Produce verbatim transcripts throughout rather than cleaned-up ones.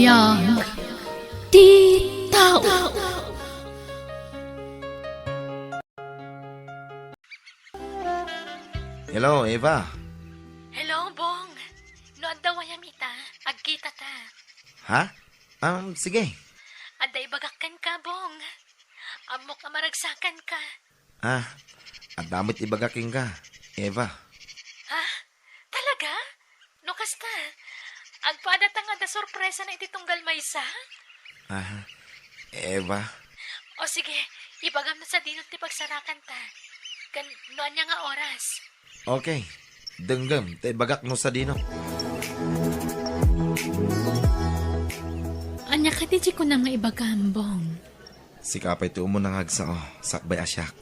Biag ti tao. Hello, Eva. Hello, Bong. No adda gayam ita, agkita ta. Ha? Um, sige. Adda ibagak kenka, Bong. Ammok a maragsakan ka. Ah, adda met ibagak kenka, Eva. Ha? Talaga? No kasta, agpada ta nga adda sorpresana iti tunggal maysa? Ah, Eva. O sige, ibagam no sadino ti pagsarakan ta. Ken no ania nga oras. Okay. Denggem, ta ibagak no sadino. Ania kadi ti kunam nga ibagam, Bong? Sika pay ti umuna nga agsao, sakbay a siak.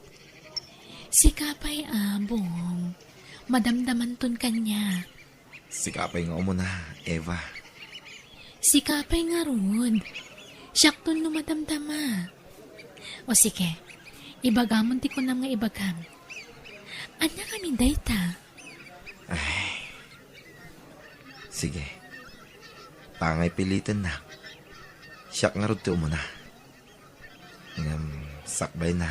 Sika pay, Bong. Madamdamanton kaniak. Sika pay nga umuna, Eva. Sika pay ngarud. Siakton no madamdama. O sige, ibagamon ti kunam nga ibagam. Ania ngamin dayta? Ay. Sige. Tangay pilitennak. Siak ngarud ti umuna. Ngem sakbayna,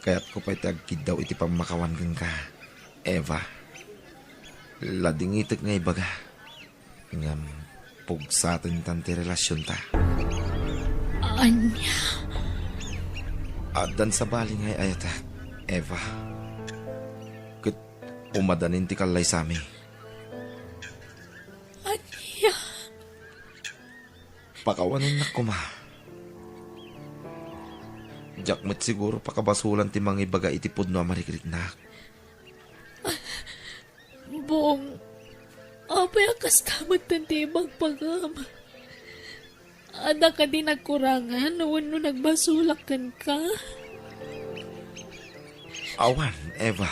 kayatko pay ti agkiddaw iti pammakawan kenka, Eva. Ladingitek nga ibaga. Ngem pugsaten tan ti relasionta. Ania? Addan sabali nga ay-ayatek, Eva. Ket umadanin ti kallaysami. Ania? Pakawanennak koma. Diak met siguro pakabasolan ti mangibaga iti pudno a marikriknak. Bong, apay a kasta metten ti ibagibagam? Adda kadi nagkurangan wenno nagbasolak kenka? Awan, Eva.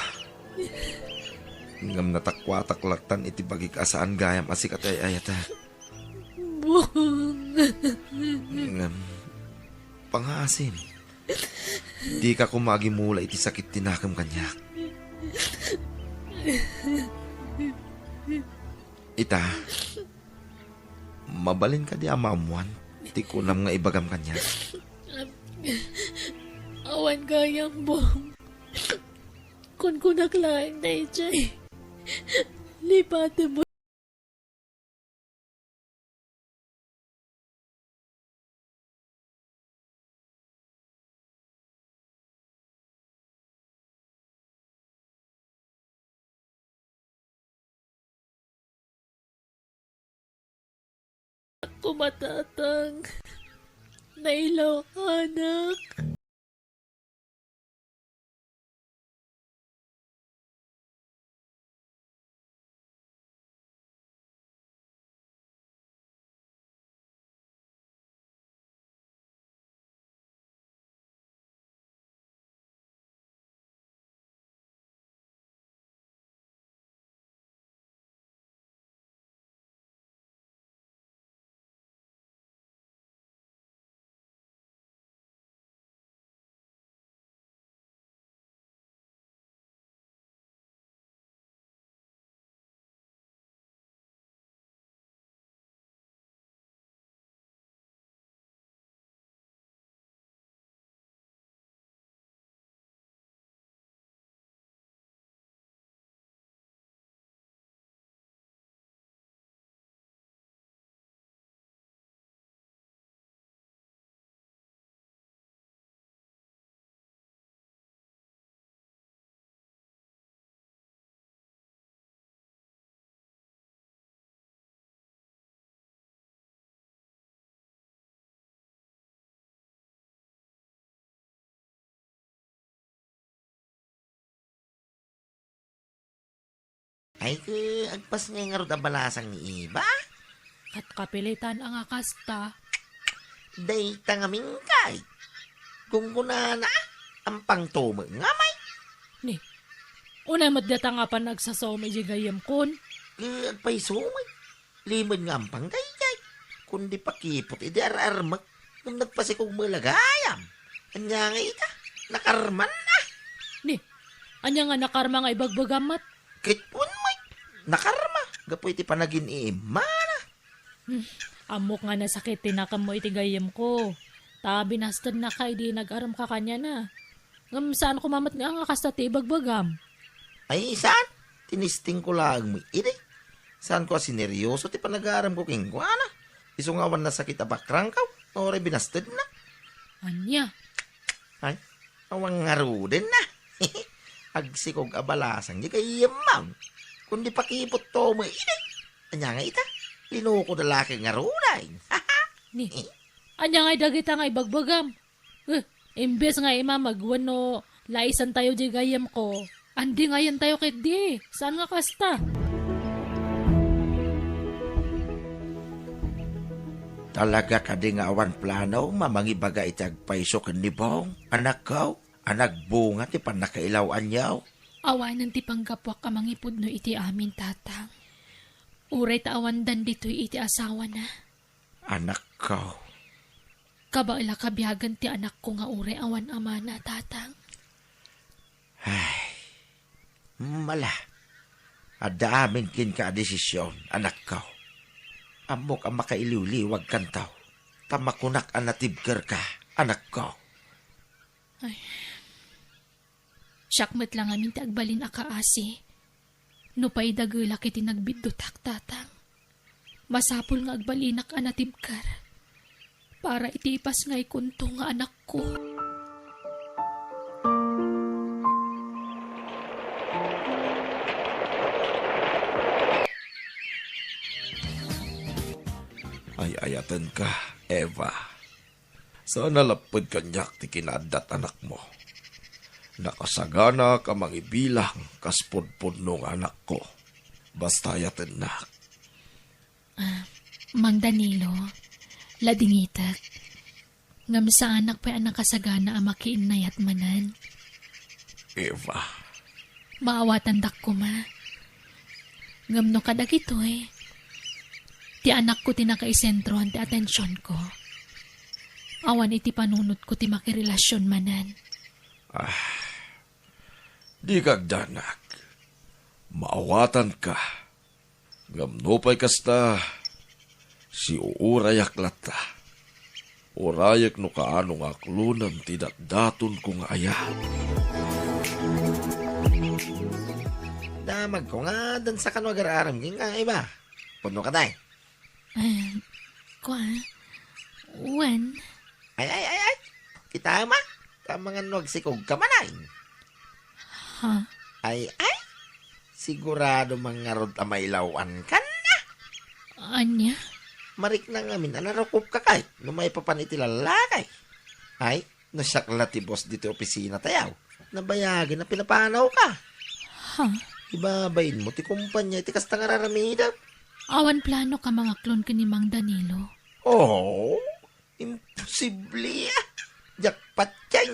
Ngem natakuatak lattan iti bagik a saan gayam a sika ti ay-ayatek. Bong. Ngem, pangngaasim, dika koma agimula iti sakit ti nakem kaniak. Ita, mabalin kadi a maammoan ti kunam nga ibagam kaniak? Awan gayam, Bong. Kunkunak laeng daydiay. Lipatem. Kumatatang. Nailaw, anak. Ay, ke, agpasngay ngarud a balasang ni Eva? Ket kapilitan a nga kasta. Dayta ngamin kay. Gunggunana, ampangto met nga may. Ni, unay met dayta nga apan agsasao met idiay gayyemkon. Ke, agpayso met. Limed nga ampang daydiay. Kundi pakiput idi ar-armek. Ngem nagpasikog met la gayam. Ania nga ita? Nakarman a. Ni, ania nga nakarma nga ibagbagam met? Ket wen met. Nakarma. Gapu iti panagin-iimmana. Hmm. Ammok nga nasakit ti nakemmo iti gayyemko. Ta binastednaka idi nag-aramka kaniana. Ngem saan koma met nga kasta ti ibagbagam. Ay, saan? Tinistingko laeng met idi. Saanko a sineryoso ti panagaramko kenkuana. Isu nga awan nasakit a bakrangkaw, no uray binastedna. Ania? Ay, awan ngarudenna. Agsikog a balasang di gayyemmam. Kundi pakiputto mo idi. Ania nga ita? Linuko da laki ngaruden. Ni, ania nga dagita nga ibagbagam? Eh, imbes nga imamag wenno laisantayo di gayyemko, andingayentayo ketdi. Saan nga kasta? Talaga kadi nga awan plano a mangibaga iti agpayso ken ni Bong, anakko, a nagbunga ti pannakailaw-anyo? Awanen ti panggapuak a mangipudno iti amin, Tatang. Uray ta awandan ditoy iti asawana. Anakko. Kabaelak a biagen ti anakko nga uray awan amana, Tatang. Ay, mala. Adda amin kenka a desisyon, anakko. Ammok a makailiwliwagkanto, ta makunak a natibkerka, anakko. Ay. Siak met la ngamin ti agbalin a kaasi. Nupay dagelak iti nagbiddutak, Tatang, masapul nga agbalinak a natibker para iti ipasngaykonto nga anakko. Ay-ayatenka, Eva. Saan a lapped kaniak ti kinaaddat anakmo. Nakasaganak a mangibilang kas pudpudno nga anakko. Basta ayatennak. Ah, Mang Danilo, ladingitek. Ngem saanak pay a nakasagana a makiinnayat manen. Eva. Maawatandak koma. Ngem no kadagitoy, ti anakko ti nakaisentroan ti atensionko. Awan iti panunotko ti makirelasion manen. Ah, dika agdanag. Maawatanka. Ngem nupay kasta, siuurayak latta. Urayek no kaano nga aklonen ti datdatonko nga ayat. Damagko nga addan sakano agar-aram kenka, Eva. Pudno ka, day? Ah, kua, wen. Ay, ay, ay, ay. Kita ma? Kamangan no agsikog ka man, ay. Ha? Ay, ay. Sigurado man ngarud a mailawan ka na. Ania? Marikna ngamin a narukop ka kay no maipapan iti lallaki. Ay, no siak la ti boss ditoy opisina tayaw, nabayagen a pinapanaw ka. Ha? Ibabain mo ti kumpanya iti kasta nga raramidem. Awan plano ka mangaklon ken ni Mang Danilo? Oh, imposible, ah. Jackpot yan.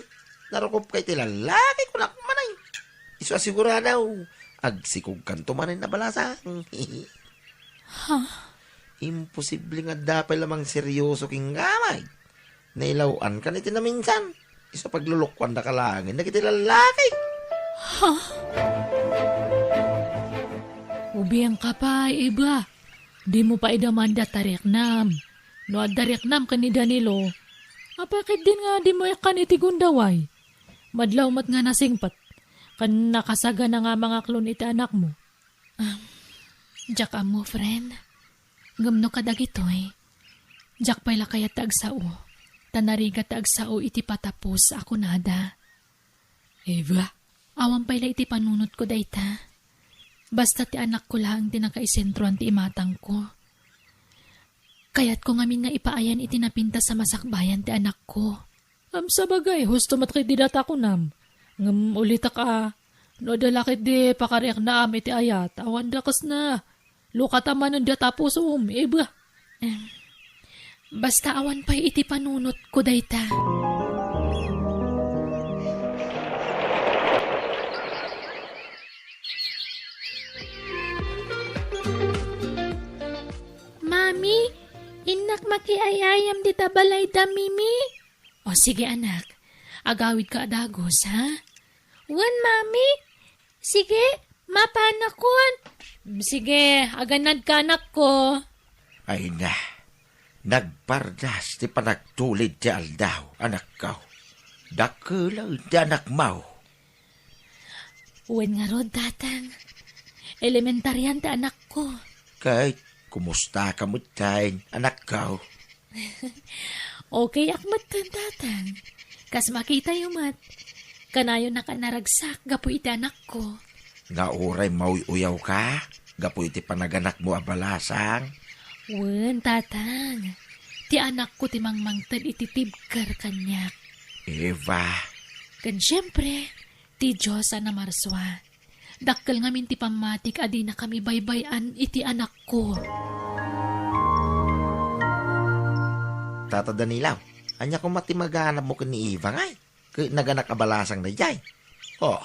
Narukop ka iti lallaki, kunak man ay. Isu a sigurado, agsikog kanto manen a balasang. Ha? Imposible nga adda pay la mangseryoso kenka, ay. Nailawan ka iti naminsan. Isu a paglulukuan da ka laeng dagiti lallaki. Ha? Ubing ka pay, Eva. Dimo pay idamanda ti riknam. No adda riknam ken ni Danilo, apay ketdin nga dimo ikkan iti gundaway? Madlaw met nga nasingpet ken nakasagana nga mangaklon iti anakmo. Um, diak ammo, friend. Ngem no kadagitoy, diak pay la kayat ti agsao, ta narigat ti agsao iti patapos a kunada. Eva. Awan pay la iti panunotko dayta. Basta ti anakko laeng ti nakaisentroan ti imatangko. Kayatko ngamin nga ipaayan iti napintas a masakbayan ti anakko. Ngem sabagay, husto met ketdi data kunam. Ngem ulitek a, no adda la ketdi pakariknaam iti ayat, awan dakesna. Lukata manen data pusom, Eva. Em, basta awan pay iti panunotko dayta. Mami, innak makiay-ayam dita balayda, Mimi. O, sige, anak. Agawidka a dagus, ha? Wen, Mami. Sige, mapanakon. Sige, aganadka, anakko. Ay na, Nagpardas ti panagtulid ti aldaw, anakko. Dakkel ti anakmo. Wen ngarud, Tatang. Elementarian ti anakko. Ket kumusta ka metten, anakko? Okay ak metten, Tatang. Kas makitayo met, kanayon a naragsak gapu iti anakko. Nga uray mauy-uyawka gapu iti panaganakmo a balasang? Wen, Tatang. Ti anakko ti mangmangted iti tibker kaniak. Eva. Ken siempre, ti Dios a namarsua. Dakkel ngamin ti pammatik a dinakami baybay-an iti anakko. Tata Danilo, ania koma ti maganabmo ken ni Eva ngay? Ket naganak a balasang daydiay. Oh,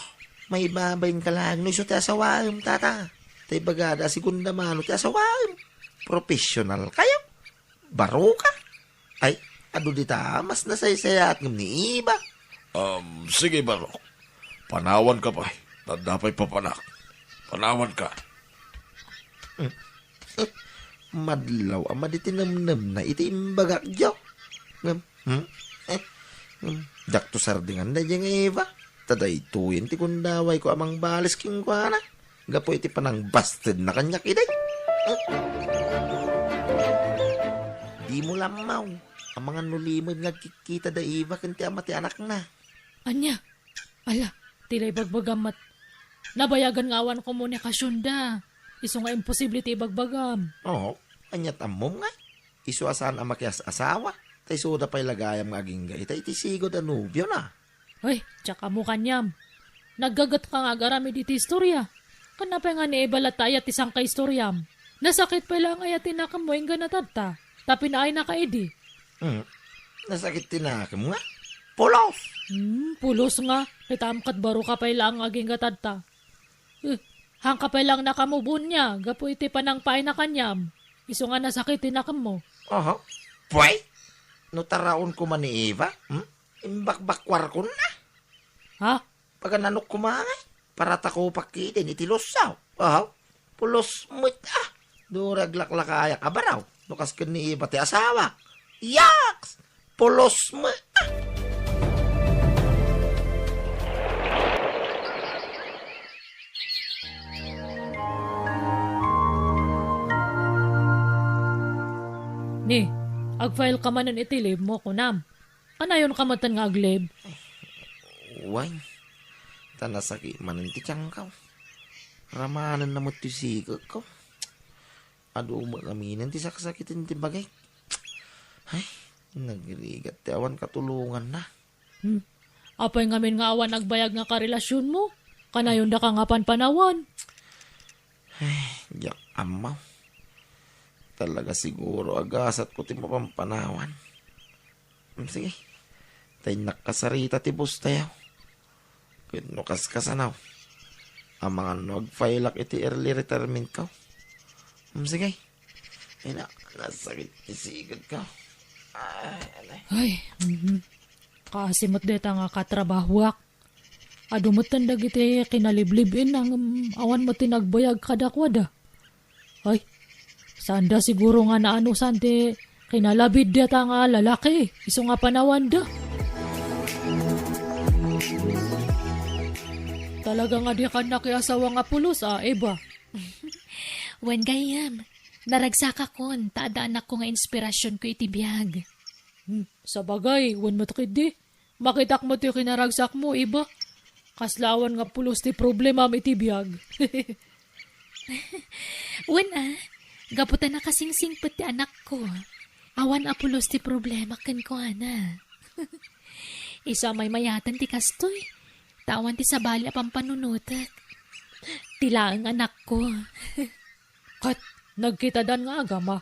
maibabainka laeng no isu ti asawaem, tata. Ta ibagada a segunda mano ti asawaem. Professional kayo. Baroka? Ay, adu dita, mas nasaysayaat ngem ni Eva. Um, sige, Barok. Panawanka pay. Tadda pay papanak. Panawanka. Hmm. Eh, madlaw a madi ti nemnemna iti imbagak, Joe. Ngem, hmm? Eh, hmm. Diakto sardenganda diay nga Eva. Ta daytoyen ti gundawayko a mangbalis kenkuana gapu iti panangbastedna kaniak idi. Dimo lammaw, amangan no limed nga agkikkita da Eva ken ti ama ti anakna. Ania? Ala, ti la ibagbagam met. Nabayagan nga awan komunikasionda. Isu nga imposible ti ibagbagam. Oo, aniat ammom nga? Isu a saan a makias-asawa. Ta isuda pay la gayam nga agingga ita iti sigud a nobiona. Hoy, diak ammo kaniam. Naggagetka nga agaramid iti istoria. Ken apay nga ni Eva latta aya ti sangkaistoriam? Nasakit pay laeng aya ti nakemmo inggana tadta, ta pinaayna ka idi. Hmm. Nasakit ti nakem nga? Pulos! Hmm, pulos nga. Kitaem ket baroka pay laeng agingga tadta. Eh, haanka pay laeng nakamubon nia gapu iti panangpaayna kaniam. Isu nga nasakit ti nakemmo. Aha. Puay! No taraon koma ni Eva, hmm? Imbakbakkuarkonna. Ha? Pagananok koma ngay, para takupak ketdin iti lusaw. Aha. Pulos met, ah. Duri aglaklakayak a baraw. No kas ken ni Eva ti asawak. Yaks! Pulos met, ah. Ni, agfile ka manen iti leave mo, kunam. Kanayonka metten nga ag-leave? Wen, ta nasakit manen ti tiangko. Ramanenna met ti siketko. Adu met aminen ti saksakiten ti bagik. Ay, nagrigat ti awan katulonganna. Hmm. Apay ngamin nga awan agbayag nga karelasionmo? Kanayondaka nga panpanawan. Ay, diak ammo. Talaga siguro a gasatko ti mapanpanawan. Hmm, sige. Ta innak kasarita ti boss tayo. Ket no kaskasano, amangan no agfile-ak iti early retirement ko. Hmm, sige. Ay na, nasakit ti siketko. Ay, alay. Ay, mhm. Kaasi met dayta nga katrabahoak. Adu metten dagiti kinaliblib-inna ngem awan met ti nagbayag kadakuada. Ay, saanda siguro nga naanusan ti kinalabid dayta nga lalaki isu nga panawanda. Talaga nga dikan nakiasawa nga pulos a, Eva. Wen gayyem, naragsakakon ta adda anakko nga inspirasionko iti biag. Hmm, sabagay, wen met ketdi. Makitak met ti kinaragsakmo, Eva. Kasla awan nga pulos ti problemam iti biag. Wen a, gapu ta nakasingsingpet ti anakko. Awan a pulos ti problema kenkuana. Isu a maymayaten ti kastoy, ta awan ti sabali a pampanunotek. Ti laeng anakko. Ket nagkitadan nga agama?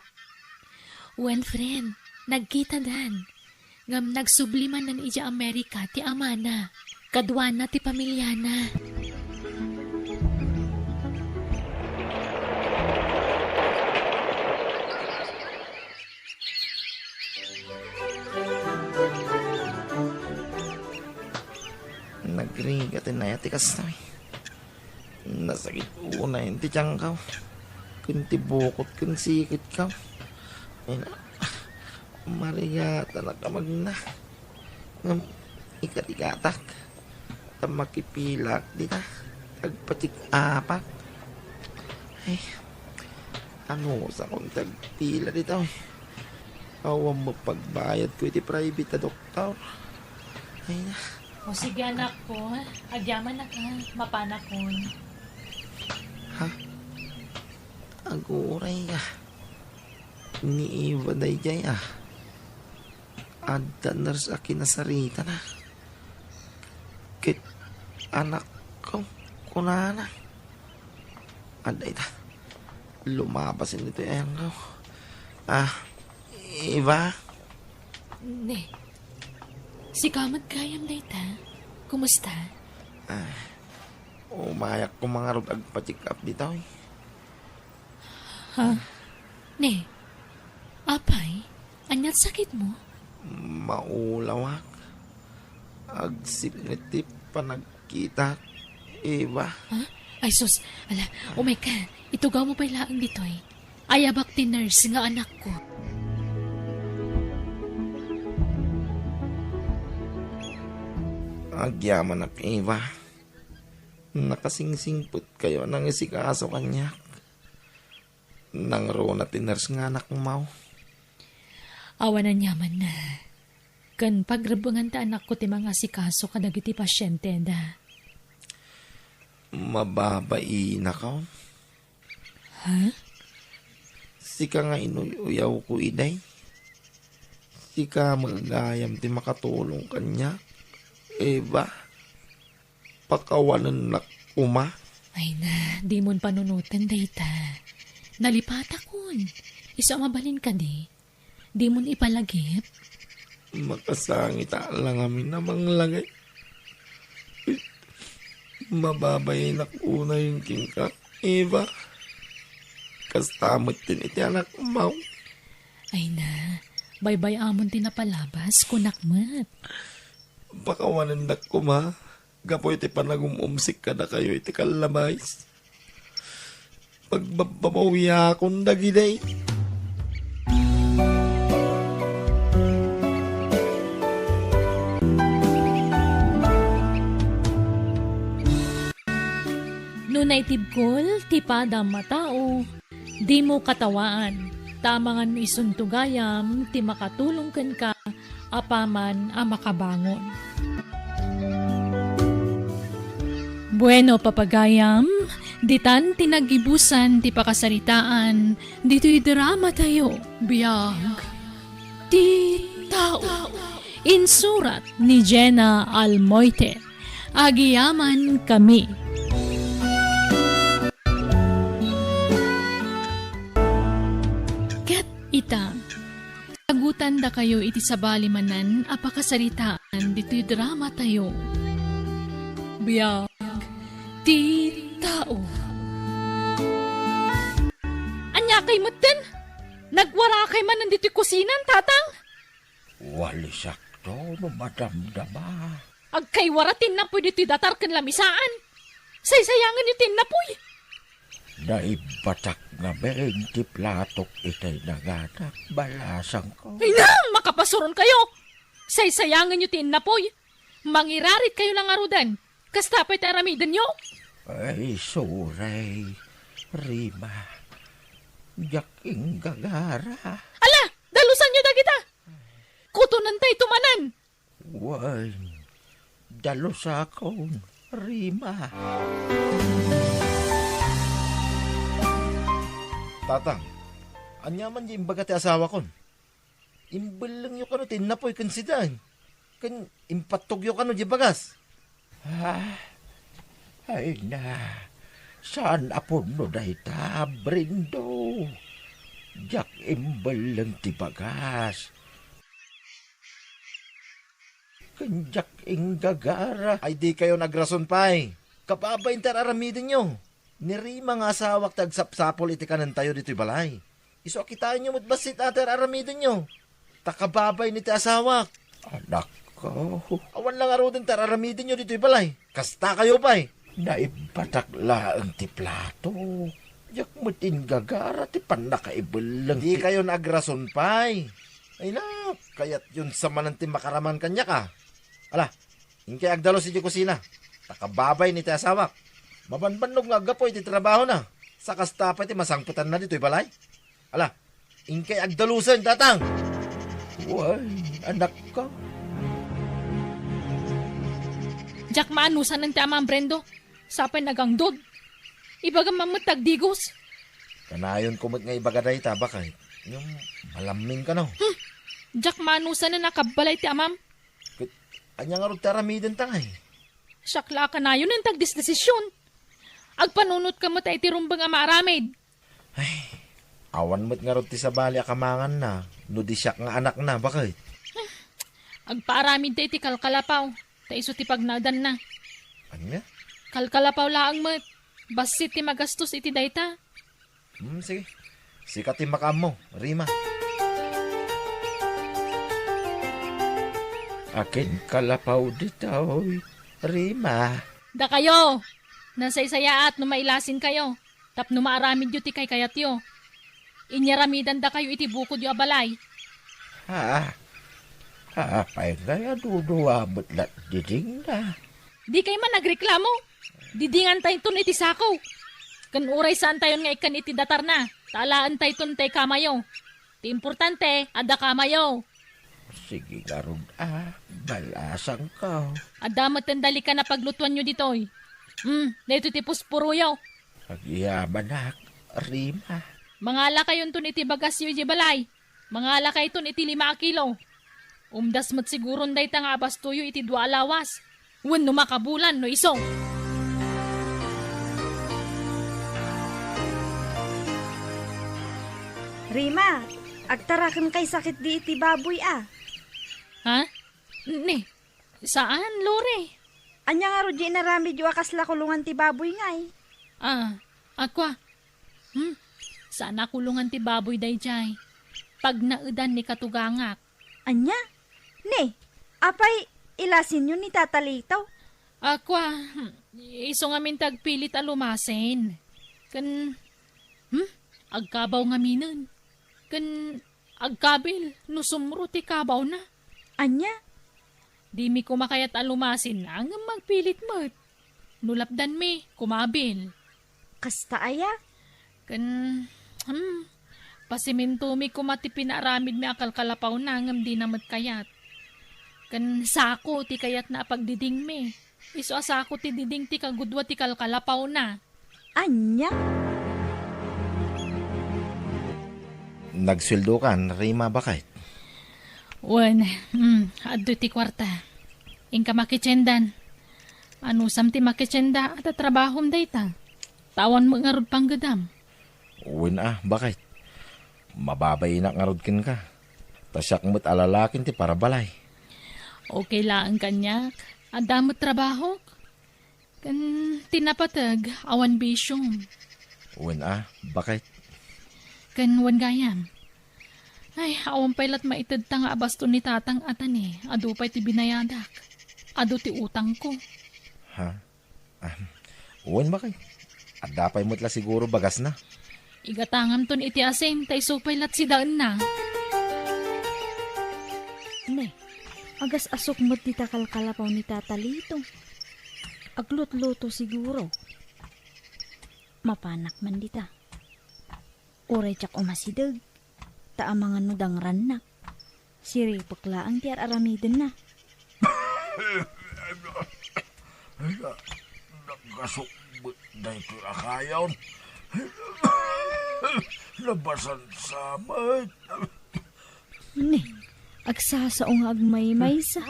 Wen, friend, nagkitadan. Ngem nagsubli manen idiay Amerika ti amana. Kaduana ti pamiliana. Nagrigat ti naya ti kastoy. Nasakit unay ti tiangko ken ti bukot ken siketko. Ay na, Marigatanak a magna. Ngem ikatigatak. Ta makipilak dita. Agpatik-apak. Ay, ano sa kong tagpila dita, oy? Awan mo pagbayad ko iti private a doktor. Ay na. O sige, anakko, agyamanak a, mapanakon. Ha? Aguray ka. Ni Eva daydiay a. Adda nurse a kinasaritana. Ket anakko, kunana. Adda ita. Lumabas ditoy ayangko. Ah, Eva? Ne. Sika met gayam dayta. Kumusta? Ah, umayak ko mangarud agpa-check up ditoy. Ha? Ne. Apay, aniat sakitmo? Maulawak. Agsipnget ti panagkitak, Eva. Ha? Ay sus, ala, umay ka. Itugawmo pay laeng ditoy. Ayabak ti nurse nga anakko. Agyamanak, Eva. Nakasingsingpetkayo a nangisikaso kaniak. Nangruna ti nurse nga anakmo. Awan aniamanna. Ken pagrebbengan ti anakko ti mangasikaso kadagiti pasienteda. Mababainak. Ha? Sika nga inuy-uyawko idiay. Sika met gayam ti makatulong kaniak, Eva. Pakawanennak koma. Ay na, dimon panunoten dayta. Nalipatakon. Isu a mabalin kadi. Dimon ipalagip? Makasangita la ngamin a manglagip. Mababainak unay kenka, Eva. Kasta met ken iti anakmo. Ay na, baybay-amon ti napalabas, kunak met. Pakawanennak koma. Gapu iti panagum-umsik kadakayo iti kallabais, pagbabbabawiakon dagidi. No naitibkol ti padam a tao, dimo katawaan, ta amangan no isunto gayam ti makatulong kenka apaman a makabangon. Bueno, papagayam, ditan ti naggibusan ti pakasaritaan ditoy dramatayo. Biag ti tao. Insurat ni Jenna Almoite. Agyamankami. Ket ita, agutandakayo iti sabali manen a pakasaritaan ditoy dramatayo. Biag ti tao. Aniakay metten? Nagwarakay manen ditoy kusinan, Tatang? Walisakto no madamdama. Agkaywara ti innapoy ditoy datar ken lamisaan. Saysayangenyo ti innapoy. Naibbatak ngamin ti platok itay nanganak, balasangko. Ay na! Makapasuronkayo! Saysayangenyo ti innapoy. Mangiraritkayo la ngaruden. Kasta pay ti aramidenyo? Ay, sorry, Rima. Diak inggagara. Ala! Dalusanyo dagita! Kutonentayto manen! Wen, dalusakon, Rima. Tatang, ania man ti imbaga ti asawakon? Imbellengyo kano ti innapoy ken sida, ken impattogyo kano diay bagas? Ah, ay na, saan a pudno dayta, Brindo. Diak imbelleng ti bagas. Ken diak inggagara. Ay, dikayon agrason pay. Kababain ti ar-aramidenyo. Ni Rima nga asawak ti agsapsapul iti kanentayo ditoy balay. Isu a kitaenyo met bassit a ti ar-aramidenyo. Ta kababain iti asawak. Anakko. Awan la ngaruden ti ar-aramidenyo ditoy balay. Kastakayo pay. Naibbatak laeng ti plato. Diak met inggagara ti pannakaibelleng ti... Dikayon agrason pay. Ay na, kayatyon sa manen ti makaraman kaniak, a. Ala, inkay agdalus iti kusina. Ta kababay ni ti asawak. Mabanbannog nga aggapu iti trabahona. Sa kasta pay ti masangpetanna ditoy balay. Ala, inkay agdalusen, Tatang. Wen, anakko. Diak maanusanen ti amam, Brendo. Sapay nagangdod. Ibagam man met ti agdigos. Kanayonko met nga ibaga dayta, baket. Ngem, malammin kano. Hmm. Diak maanusanen a kabbalay ti amam. Ket, ania ngarud ti aramidenta ngay? Siak la a kanayonen ti agdesdesisyon. Agpanunotka met iti rumbeng a maaramid. Ay, awan met ngarud ti sabali a kamanganna, no di siak nga anakna, baket. Agpaaramidta iti kalkalapaw, ta isu ti pagnaedanna. Ania? Kalkalapaw laeng met. Bassit ti magastos iti dayta. Hmm, sige. Sika ti makaammo, Rima. Akin kalapaw ditoy, Rima. Dakayo! Nasaysayaat no mailasinkayo. Tapno maaramidyo ti kaykayatyo. Inyaramidandakayo iti bukodyo a balay. Ha? Apay ngay a duduwa met la didingna? Dikay man agreklamo. Didingantayton iti sako. Ken uray saantayon nga ikkan iti datarna, ta alaentayton tay kamayo. Ti importante, adda kamayo. Sige ngarud a, balasangko. Adda met ti dalikan a paglutuanyo ditoy. Hmm, daytoy ti pusporoyo. Agyamanak, Rima. Mangalakayonton iti bagasyo idiay balay. Mangalakayton iti lima a kilo. Umdas met siguron dayta nga abastoyo iti dua a lawas. Wenno makabulan no isu. Rima, agtaraken kay sakit di iti baboy a. Ha? Ni, saan, Lore? Ania ngarud di inaramidyo a kasla kulongan ti baboy ngay? Ah, akua. Hmm, saan a kulongan ti baboy daydiay. Pagnaedan ni katugangak. Ania? Ne, apay ilasinyo ni Tata Lito? Akua, hmm, isu ngamin ti agpilit a lumasin. Ken, hmm, agkabaw ngaminen. Ken agkabil no sumro ti kabawna. Ania? Dimi koma kayat a lumasin ngem agpilit met. No lapdanmi, kumabil. Kasta aya? Ken, hmm, pasimintomi koma ti pinaaramidmi a kalkalapawna ngem dina met kayat. Ken sako ti kayatna a pagdidingmi. Isu a sako ti diding ti kagudua ti kalkalapawna. Ania? Nagsueldokan, Rima, baket? Wen, hmm, adtoy ti kuarta. Inka makitiendan. Anusam ti makitienda a tatrabahom dayta? Ta awan met ngarud panggedam. Wen a, baket. Mababainak ngarud kenka. Ta siak met a lalakin ti parabalay. Okay laeng kaniak. Adda met trabahok. Ken ti napateg, awan bisiom. Wen a, baket. Ken wen gayam. Ay, awan pay lat maitedta nga abaston ni Tatang a tani, adu pay ti binayadak. Adu ti utangko. Ha? Ah, wen, baket. Adda pay met la siguro bagasna. Igatangamton iti asin, ta isu pay lat sidaenna. Ne, agas-asok met dita kalkalapaw ni Tata Lito. Aglutluto siguro. Mapanak man dita. Uray diak umasideg, ta amangan no dangrannak. Siripek laeng ti ar-aramidenna. Naggasok met daytoy a kayon. Nabasan sa met. Ne, agsasao nga agmaymaysa.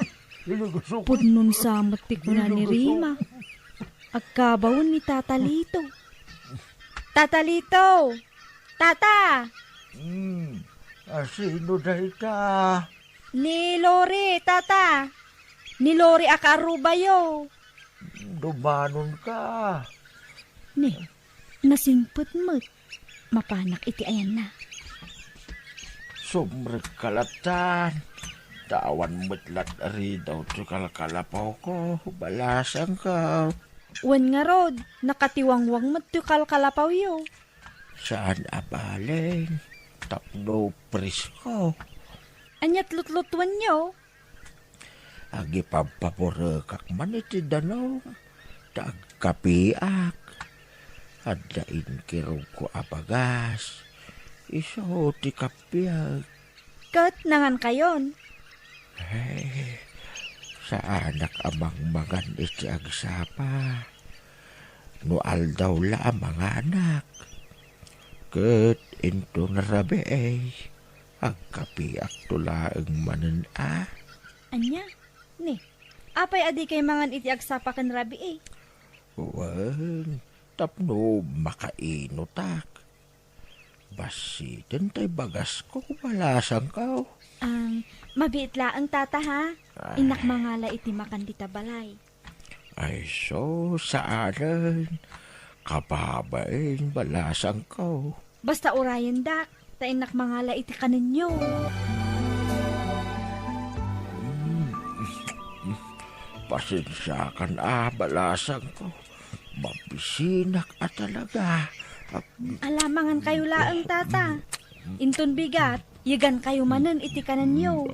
Pudnon sa met ti kuna ni Rima. Agkabawen ni Tata Lito. Tata Lito! Tata! Hmm, a, sino dayta? Ni Lori, Tata. Ni Lori a kaarubayo. Dumanon ka. Ni, nasingpet met. Mapanak iti ayanna. Sumrek ka latan. Ta awan met lat ridaw ti kalkalapawko, balasangko. Wen ngarud, nakatiwangwang met ti kalkalapawyo. Saan a bale, tapno presko. Ania't lutlutuenyo? Agipabpaburekak man iti danum, ta agkapiak. Adda inkirugko a bagas, isu ti kapiek. Ket nangankayon? Ay, saanak a mangmangan iti agsapa. No aldaw la a manganak. Ket inton rabii, agkapiakto laeng manen a. Ania? Ni, apay a dikay mangan iti agsapa ken rabii? Wen, tapno makainutak. Bassiten tay bagasko, balasangko. Ang, mabiit laeng, Tata, ha? Ay. Innak mangala iti makan dita balay. Ay, so, saanen. Kababain, balasangko. Basta urayendak, ta innak mangala iti kanenyo. Mm. Pasensiakan a, balasangko. Mabisinak a talaga. Ala, mangankayo laeng, Tata. Inton bigat, yegankayo manen iti kanenyo.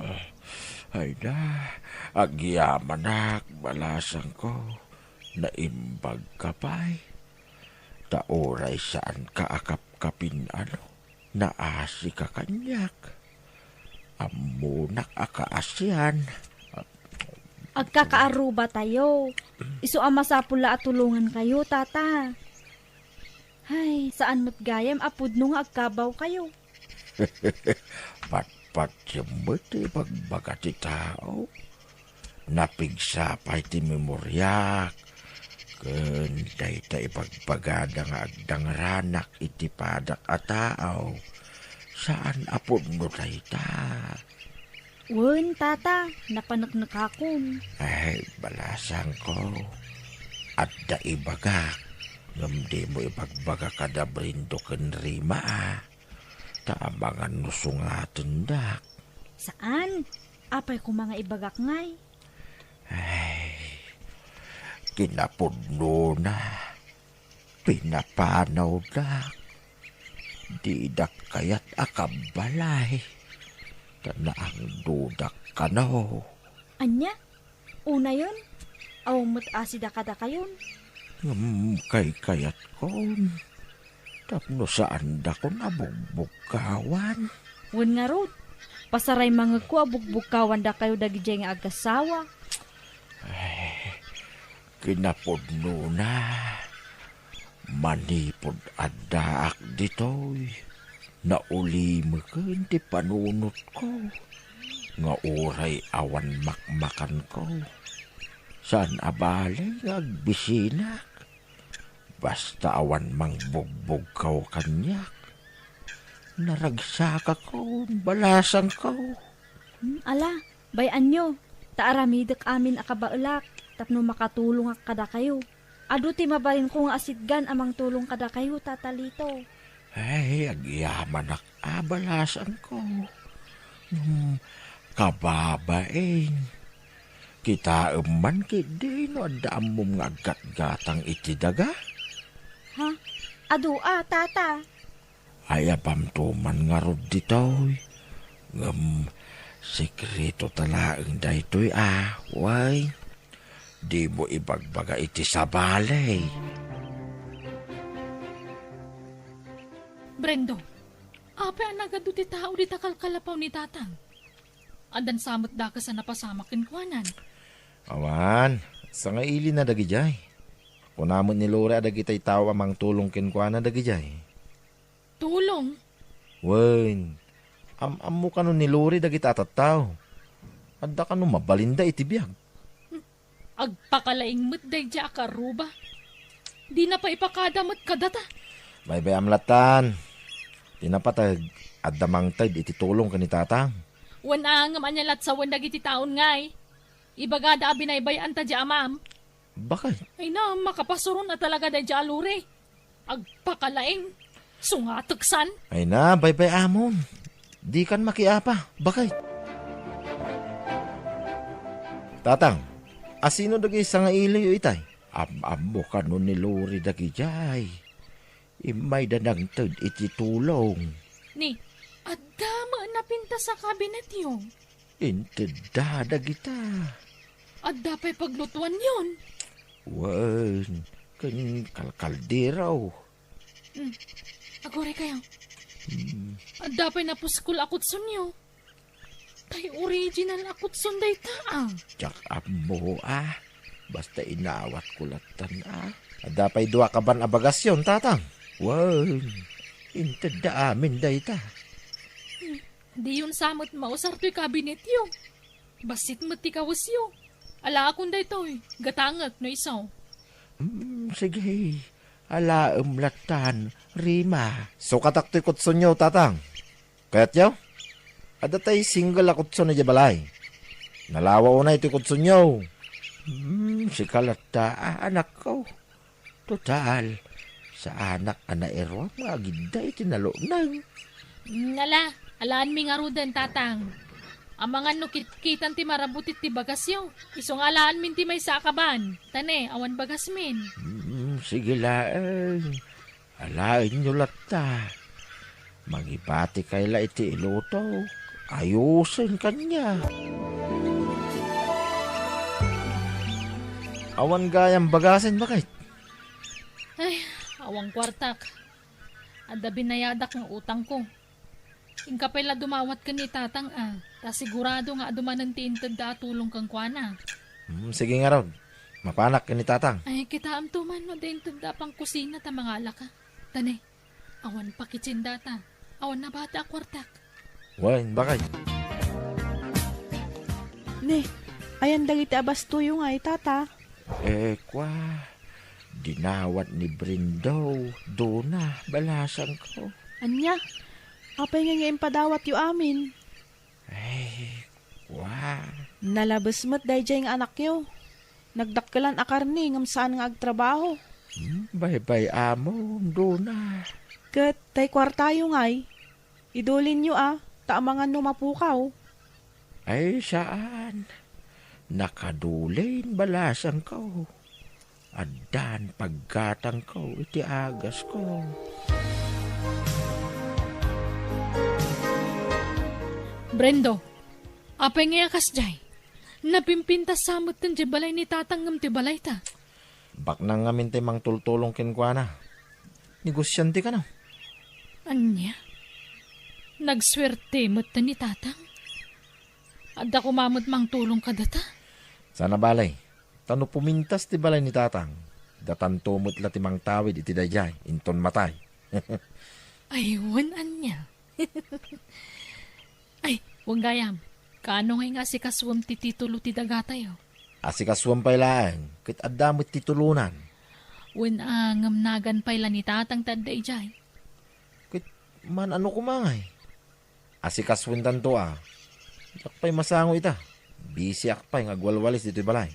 Ay na, agyamanak, balasangko. Naimbagka pay. Ta uray saanka a kapkapin-ano, naasika kaniak. Ammonak a kaasian. Agkakaarrubatayo. Isu a masapul la a tulongankayo, Tata. Ay, saan met gayam a pudno nga agkabawkayo. Patpatiem met ti ibagbaga ti tao. Napigsa pay ti memoriak ken dayta ibagbagada nga agdangranak iti padak a tao. Saan a pudno dayta. Wen, Tata, napaneknekakon. Ay, balasangko. Adda ibagak, ngem dimo ibagbaga kada Brindo ken Rima a. Ta amangan no sungatendak. Saan? Apay koma nga ibagak ngay? Ay, kinapudnona, pinapanawdak. Didak kayat a kabbalay, ta naangdodak kano. Ania? Unayon, awan met asida kadakayon. Ngem kaykayatkon, tapno saandakon a bugbugkawan. Wen ngarud, pasaray mangekko a bugbugkawandakayo dagidiay nga agassawa. Ay, kinapudnona, manipud addaak ditoy, naulimeken ti panunotko nga uray awan makmakanko. Saan a bale nga agbisinak, basta awan mangbugbugkaw kaniak. Naragsakakon, balasangko. Hmm, ala, bay-anyo, ta aramidek amin a kabaelak tapno makatulongak kadakayo. Adu ti mabalinko nga asitgan a mangtulong kadakayo, Tata Lito. Ay, agyamanak a, balasangko. Hmm, kababain. Kitaem man ketdi no adda ammom nga aggatgatang iti daga? Ha? Adu a, Tata. Ayabamto man ngarud ditoy. Ngem sekreto ta laeng daytoy a, way. Dimo ibagbaga iti sabali. Brendo, apay a nagadu ti tao dita kalkalapaw ni Tatang? Addan sa met dakes a napasamak kenkuanan. Awan, sangailina dagidiay. Kuna met ni Lore a dagitay tao a mangtulong kenkuana dagidiay. Tulong? Wen, am-ammo kano ni Lore dagita a tattao. Adda kano mabalinda iti biag. Agpakalaing met daydiay a kaarruba. Dina pay ipakada met kadata. Baybay-am lattan. Ti napateg, adda mangted iti tulong ken ni Tatang. Wen a, ngem ania lat sawen dagiti taon ngay? Ibagada a binaybay-anta di amam. Bakay? Ay na, makapasuron a talaga daydiay a Lore. Agpakalaing, sungateksan. Ay na, baybay-amon. Dikan makiapa, bakay. Tatang, asino dagiti sangailiyo itay? Am-ammo kano ni Lori dagidiay. Immayda nangted iti tulong. Ni, Adda met napintas a kabinetyo. Intedda dagita. Adda pay paglutuanyon. Wen, ken kalkaldero. Hmm. Aguray kayo. Hmm. Adda pay napuskol a kutsonyo. Tay original a kutson dayta, ah. Diak ammo, ah. Basta inawatko lattan, ah. Adda pay dua kaban a bagasyon, tatang. Wen, intedda amin dayta. Hmm. Diyon sa met mausar toy kabinetyo. Bassit met ti kawesyo. Alaakon daytoy, gatangek no isu. Hmm, sige. Alaem lattan, Rima. Sukatak toy kutsonyo, tatang. Kayatyo? Adda tay single a kutson idiay balay. Nalawa unay toy kutsonyo. Hmm, sika latta, ah, anakko. Total, saanak a nairuam nga agidda iti naluknang. Mm, ala, alaanmi ngaruden, tatang. Amangan no kitkitan ti marabut iti bagasyo. Isu nga alaanmin ti maysa a kaban. Ta ne, awan bagasmin. Mm, sige laeng. Alaenyo latta. Mangibatikay la iti iluto. Ayusen kaniak. Awan gayam bagasen, baket? Ay, awan kuartak. Adda binayadak nga utangko. Inka pay la dumawat ken ni tatang, a, ta sigurado nga adu manen ti intedda a tulong kenkuana. Hmm, sige ngarud. Mapanak ken ni tatang. Ay, kitaem to man no adda intedda a pangkusina ta mangalaka. Ta ne, awan pakitsin data. Awan nabati a kuartak. Wen, bakay. Ne, ayan dagiti a bastoyo nga itata? Eh, kwa, dinawat ni Brendo, duna, balasangko. Ania? Apay nga nga impadawatyo amin? Ay, kwa. Nalabes met daydiay nga anakyo. Nagdakkelan a karne ngem saan nga agtrabaho. Hmm, baybay-amon, duna. Ket tay kuartayo ngay, idulinyo a, ta amangan no mapukaw. Ay, saan. Nakadulin balasangko. Addan paggatangko iti agasko. Brendo, apay nga kasdiay? Napimpintas sa metten ti balay ni tatang ngem ti balayta. Baknang ngamin ti mangtultulong kenkuana. Negosian ti kano. Ania? Nagsuerte metten ni tatang? Adda koma met mangtulong kadata? Sana balay. Ta no pumintas ti balay ni tatang, datanto met la ti mangtawid iti daydiay, inton matay. Ay, wen ania? Ay, wen gayam, kaano ngay nga asikasuem ti titulo ti dagatayo? Asikasuem pay laeng, ket adda met titulonan. Wen a, ngem nagan pay la ni tatang ti adda idiay. Ket man-ano koma ngay? Asikasuentanto a. Diak pay masango ita. Bisiak pay nga agwalwalis ditoy balay.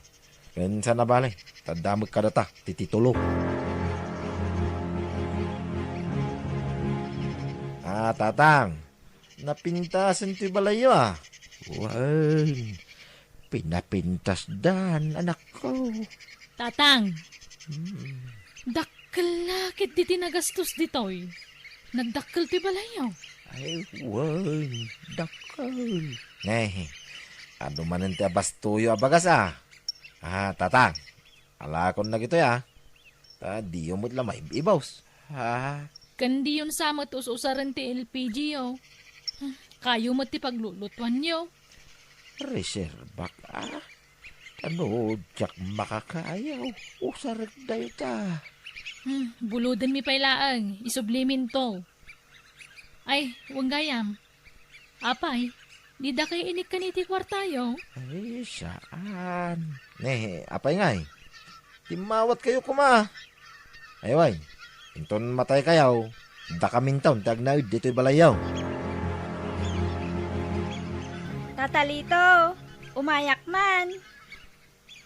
Ken sana balay, ta adda met kadata ti titulo. Ah, tatang, napintasen toy balayyo a. Wen, pinapintasdan, anakko. Tatang, hmm, dakkel la ketdi ti nagastos ditoy. Nagdakkel ti balayyo. Ay, wen, dakkel. Ne, adu manen ti abastoyo a bagas a. Ah, tatang, alakon dagitoy a. Ta diyo met la maib-ibus. Ah. Ken diyon sa met us-usaren ti L P G yo. Kayo met ti paglulutuanyo. Reserbak a. Ano, diak makakayaw. Usarek dayta. Hmm, buludenmi pay laeng. Isubliminto. Ay, wen gayam. Apay, dida kay inikkan iti kuartayo? Ay, saan. Ne, apay ngay? Timmawat kayo koma. Ay, way, inton matay kayo, dakaminton ti agnaed ditoy balayyo. Tata Lito, umayak man.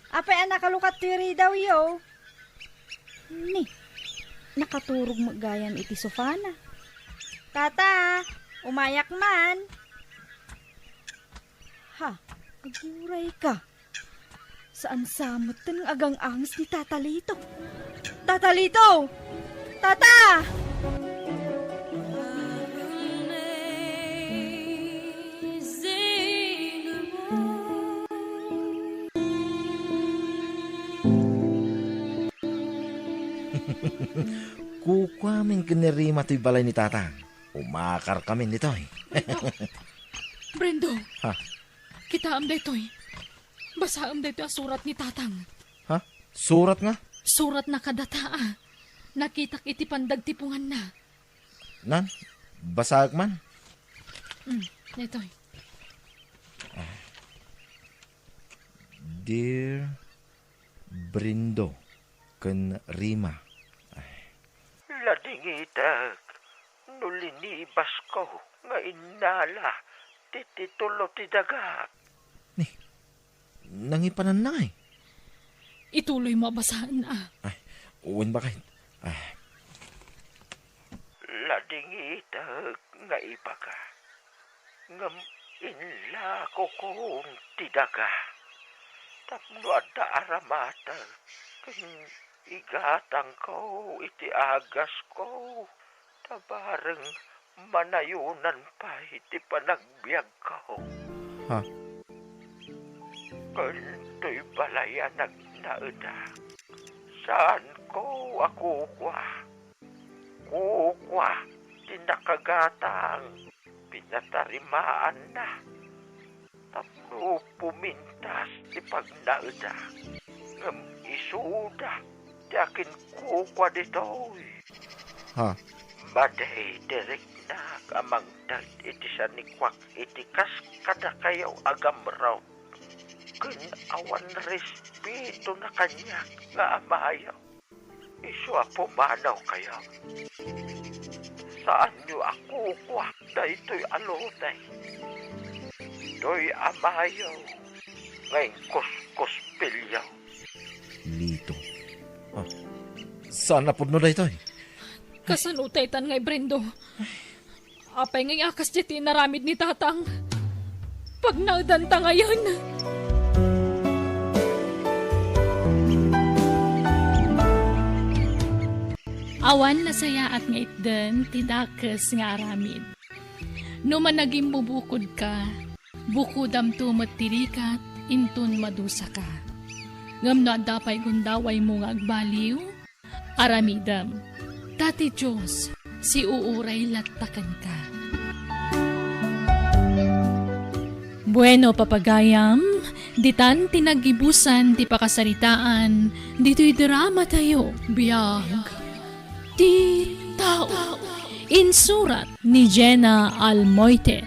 Apay a nakalukat ti ridawyo? Ni, nakaturog met gayam iti sofana. Tata, umayak man. Ha, aguray ka. Saan sa metten nga agang-anges ni Tata Lito? Tata Lito! Tata! Amin ken ni Rima toy balay ni Tatang. Umakarkami ditoy. Brendo. Ha? Kitaem daytoy. Basaem daytoy a surat ni Tatang. Ha? Surat nga? Suratna kadata, a. Nakitak iti pandagtipunganna. Nan, basaek man. Hmm, daytoy. Dear Brendo ken Rima. Ay. Ladingitek no linibasko nga innala ti titulo ti dagak. Ni, nangipananna ngay? Ituloy mo a basaen, a. Ay, wen bakay. Ay. Ladingitek nga ibaga. Ngem inlakokon ti daga. Tapno adda aramatek ken igatangko iti agasko, ta bareng manayonan pay ti panagbiagko. Ha? Ken toy balay a nagnaedak, saanko a kukua. Kukua ti nakagatang, pinatarimaanna. Tapno pumintas ti pagnaeda, ngem isuda ti akinkukua ditoy. Ha? Madi ti riknak a mangted iti sanikuak iti kas kadakayo a gamrot, ken awan respetona kaniak nga amayo. Isu a pumanawkayo. Saanyo a kukua daytoy a lote. Toy amayo nga inkuskuspilyo. Lito. Ah, saan a pudno daytoy? Kasano ta itan nga ibrendo? Apay ngay a kasdiay ti inaramid ni Tatang? Pagnaedanta ngayen. Awan nasayaat nga itden ti dakes nga aramid. No managimbubukod ka, bukodamto met ti rigat inton madusa ka. Ngem no adda pay gundawaymo nga agbaliw, aramidem, ta ti Dios siuuray latta kenka. Bueno, papagayam, ditan ti naggibusan ti pakasaritaan ditoy dramatayo. Biag ti tao. Insurat ni Jenna Almoite.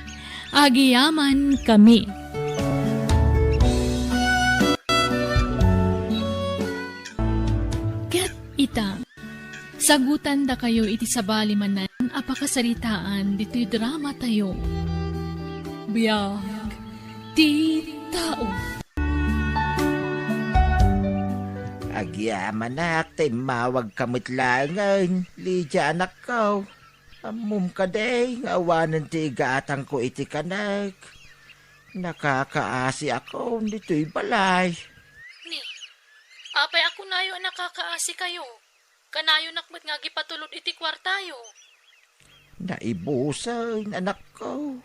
Agyamankami. Ket ita, sagutandakayo iti sabali manen a pakasaritaan ditoy dramatayo. Biag ti tao. Agyamanak ta immawagka met laengen, Lydia, anakko. Ammom kadi nga awanen ti igatangko iti kanek. Nakakaasiakon ditoy balay. Ni, apay a kunayo a nakakaasikayo? Kanayonak met nga agipatulod iti kuartayo. Naibusen, anakko.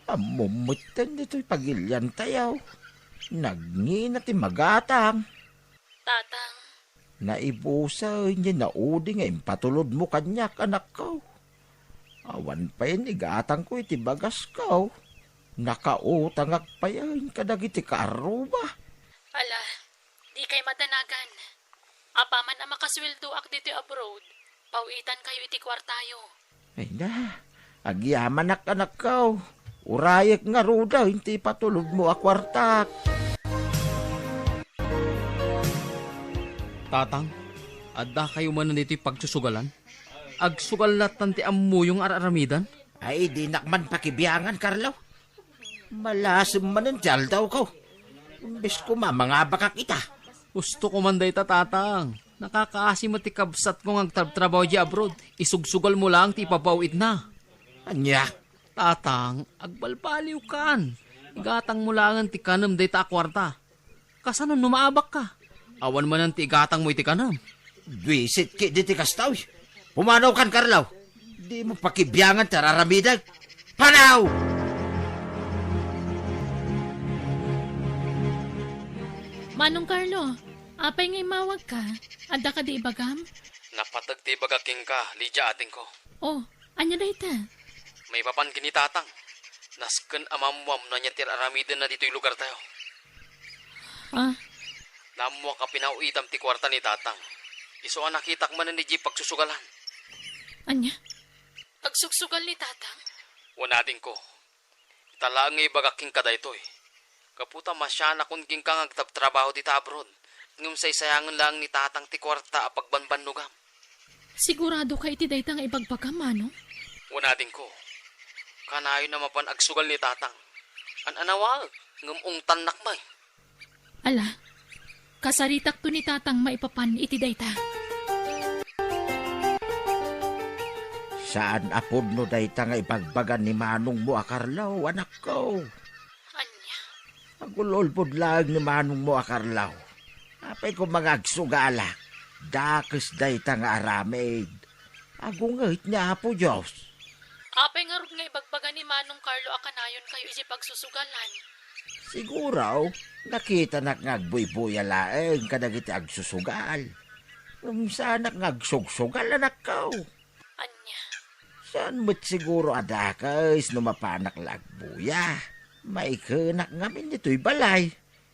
Ammom metten ditoy pagiliantayo. Nagngina ti magatang. Tatang. Naibusen ti naudi nga impatulodmo kaniak, anakko. Awan pay igatangko iti bagasko. Nakautangak pay kadagiti kaarruba. Ala, dikay madanagan. Apaman a makasueldoak ditoy abroad, paw-itankayo iti kuartayo. Ay na, agyamanak, anakko. Urayek ngaruden ti ipatulodmo a kuartak. Tatang, addakayo manen ditoy pagsusugalan? Agsugal lattan ti ammoyo nga ar-aramidan? Ay, dinak man pakibiangan, Carlo. Malasem manen ti aldawko. Imbes koma mangabakak ita. Gusto ko man dayta, Tatang. Nakakaasi met ti kabsatko nga agtrabtrabaho idiay abroad. Isugsugalmo laeng ti ipapaw-itna. Ania? Tatang, agbalbaliwkan. Igatangmo laengen ti kanem dayta a kuarta. Kasano no maabakka? Awan manen ti igatangmo iti kanem. Buisit ketdi ti kasta, uy. Pumanawkan, Carlo. Dimo pakibiangan ti ar-aramidek. Panaw! Manong Carlo, apay nga immawagka? Adda kadi ibagam? Napateg ti ibagak kenka, Lydia, adingko. Oh, ania dayta? Maipapan ken ni Tatang. Nasken a maammuam no ania ti ar-aramidenna ditoy lugartayo. Ah? Naammuak a pinaw-itam ti kuarta ni Tatang. Isu a nakitak manen idiay pagsusugalan. Ania? Agsugsugal ni Tatang? Wen, adingko. Ita laeng nga ibagak kenka daytoy. Gapu ta masianakon kenka nga agtabtrabaho dita abroad, ngem saysayangen laeng ni Tatang ti kuarta a pagbanbannogam. Siguradoka iti dayta nga ibagbagam, Manong? Wen, adingko. Kanayon a mapan agsugal ni Tatang. An-anawaek, ngem ungtannak met. Ala, kasaritakto ni Tatang maipapan iti dayta. Saan a pudno dayta nga ibagbaga ni manongmo a Carlo, anakko. Ania? Agul-ulbod laeng ni manongmo a Carlo. Apay koma nga agsugalak, dakes dayta nga aramid. Agunget ni Apo Dios. Apay ngarud nga ibagbaga ni Manong Carlo a kanayonkayo iti pagsusugalan? Siguro, nakitanak nga agbuybuya laeng kadagiti agsusugal. Ngem saanak nga agsugsugal, anakko. Ania? Saan met siguro a dakes no mapanak la agbuya. Maikenak ngamin ditoy balay.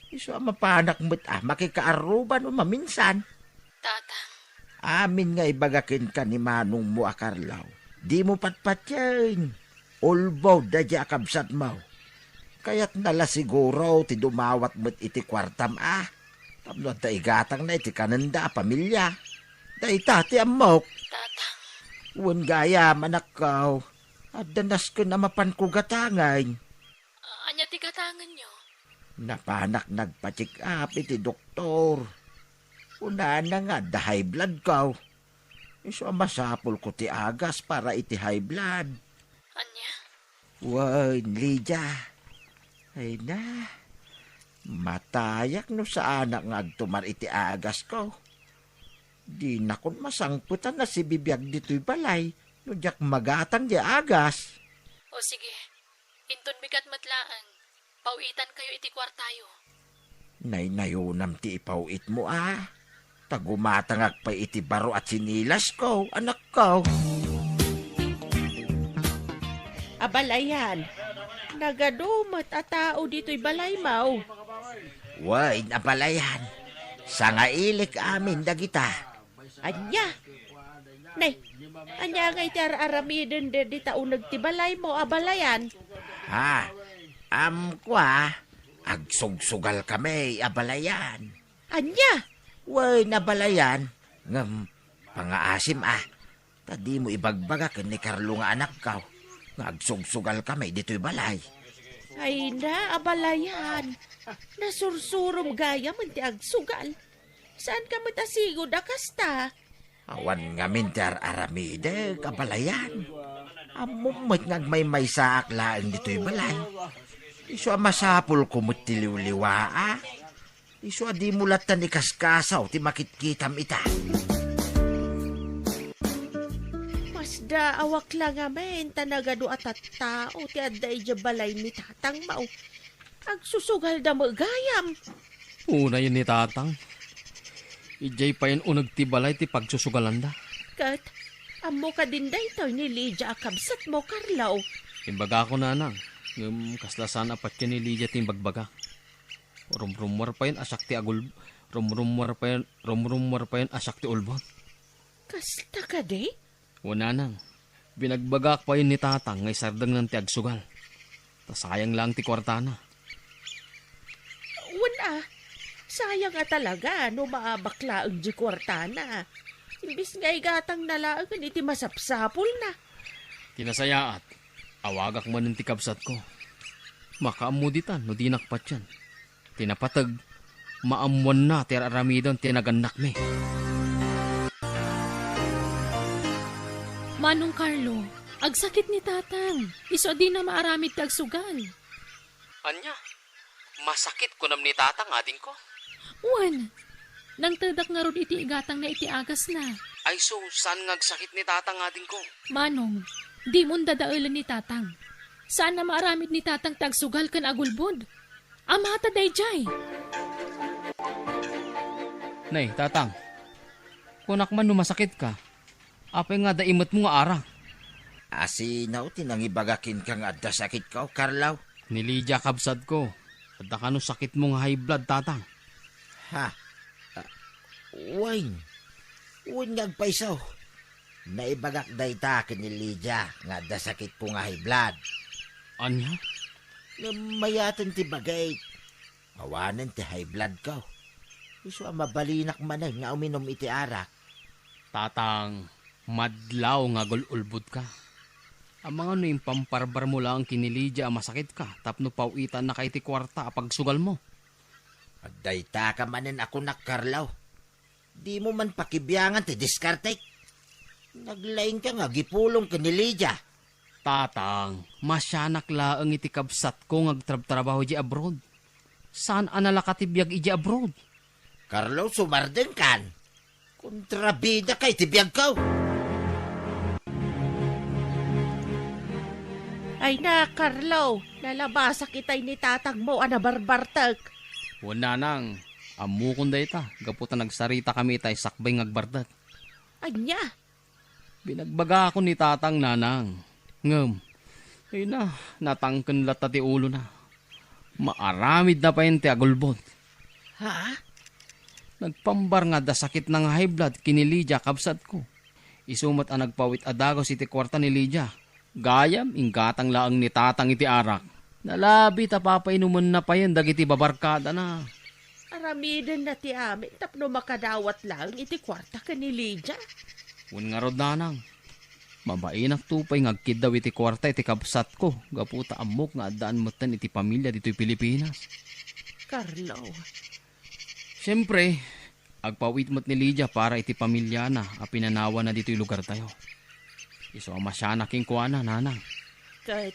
Isu a mapanak met a makikaarruba no maminsan. Tatang. Amin nga ibaga kenka ni manongmo a Carlo, dimo patpatien. Ulbod daydiay a kabsatmo. Kayatna la siguro ti dumawat met iti kuartam a. Tapno adda igatangna iti kanenda a pamilia. Dayta ti ammok. Tatang. Wen gayam, anakko. Adda nasken a mapanko gatangen. Ania ti gatangenyo? Napanak nagpa-check up iti doktor. Kunana nga adda high bloodko. Isu a masapulko ti agas para iti high blood. Ania? Wen, Lydia. Ay na. Matayak no saanak nga agtumar iti agasko. Dinakon masangpetan a sibibiag ditoy balay no diak magatang diay agas. O sige, inton bigat met laeng, paw-itankayo iti kuartayo. Naynayonam ti ipaw-itmo a. Ta gumatangak pay iti baro a tsinilasko, anakko. Abalayan, nagadu met a tao ditoy balaymo. Wen, abalayan, sangailik amin dagita. Ania? Nay, ania nga iti ar-aramiden dayta uneg ti balaymo, abalayan? Ha, amko a, agsugsugalkami, abalayan. Ania? Wen, abalayan, ngem pangaasim a, ta dimo ibagbaga ken ni Carlo nga anakko nga agsugsugalkami ditoy balay. Ay na, abalayan. Nasursurom gayam ti agsugal. Saanka met a sigud a kasta? Awan ngamin ti ar-aramidek, abalayan. Ammom met nga agmaymaysaak laeng ditoy balay. Isu a masapulko met ti liwliwaa. Isu a dimo lattan ikaskasaw ti makitkitam ita. Masdaawak la ngamin ta nagadu a tattao ti adda idiay balay ni tatangmo. Agsusugalda met gayam. Unayen ni tatang. Idiay payen uneg ti balay ti pagsusugalanda. Ket, ammo kadin daytoy ni Lydia a kabsatmo, Carlo? Imbagako, nanang, ngem kasla saan a patien ni Lydia ti imbagbaga. Rumrummuar payen a siak ti agul-, rumrummuar payen, rumrummuar payen a siak ti ulbod. Kasta kadi? Wen, nanang, binagbagak payen ni tatang nga isardengnan ti agsugal. Ta sayang laeng ti kuartana. Wen a, sayang a talaga no maabak laeng di kuartana. Imbes nga igatangna laengen iti masapsapulna. Ti nasayaat, awagak manen ti kabsatko. Makaammo ditan no dinak patien. Ti napateg, maammoanna ti ar-aramiden ti nagannakmi. Manong Carlo, agsakit ni tatang. Isu a dina maaramid ti agsugal. Ania? Masakit kunam ni tatang, adingko? Wen, nangtedak ngarud iti igatangna iti agasna. Ay sus, saan nga agsakit ni tatang, adingko? Manong, dimon dadaelen ni tatang. Saan a maaramid ni tatang ti agsugal ken agulbod. Amata daydiay. Nay, tatang. Kunak man no masakitka. Apay nga adda imetmo nga arak? Asino ti nangibaga kenka nga adda sakitko, Carlo? Ni Lydia, kabsatko. Adda kano sakitmo nga high blood, Tatang? Ha? Ah, wen. Wen nga agpayso. Naibagak dayta ken ni Lydia nga adda sakitko nga high blood. Ania? Ngem mayaten ti bagik. Awanen ti high bloodko. Isu a mabalinak manen nga uminum iti arak. Tatang, madlaw nga agul-ulbodka. Amangan no impamparbarmo laeng ken ni Lydia a masakitka tapno paw-itannaka iti kuarta a pagsugalmo. Adda dayta ka manen a kunak, Carlo. Dimo man pakibiangan ti diskartek. Naglaingka nga agipulong ken ni Lydia. Tatang, masianak laeng iti kabsatko nga agtrabtrabaho idiay abroad. Saan a nalaka ti biag idiay abroad? Carlo, sumardengkan. Kontrabidaka iti biagko. Ay na, Carlo, nalabasak itay ni tatangmo a nabarbartek. Wen, nanang, ammokon dayta, gapu ta nagsaritakami itay sakbay nga agbartek. Ania? Binagbagakon ni tatang, nanang. Ngem, ay na, natangken latta ti ulona. Maaramidna payen ti agulbod. Ha? Nagpambar nga adda sakitna nga high blood ken ni Lydia, kabsatko. Isu met a nagpawit a dagus iti kuarta ni Lydia. Gayam, inggatang laeng ni tatang iti arak. Nalabi ta papainumenna payen dagiti babarkadana. Aramidenna ti amin tapno makadawat laeng iti kuarta ken ni Lydia. Wen ngarud, nanang. Mabainakto pay nga agkiddaw iti kuarta iti kabsatko gapu ta ammok nga addaan metten iti pamilia ditoy Pilipinas. Carlo. Siempre, agpawit met ni Lydia para iti pamiliana a pinanawanna ditoy lugartayo. Isu a masianak kenkuana, nanang. Ket,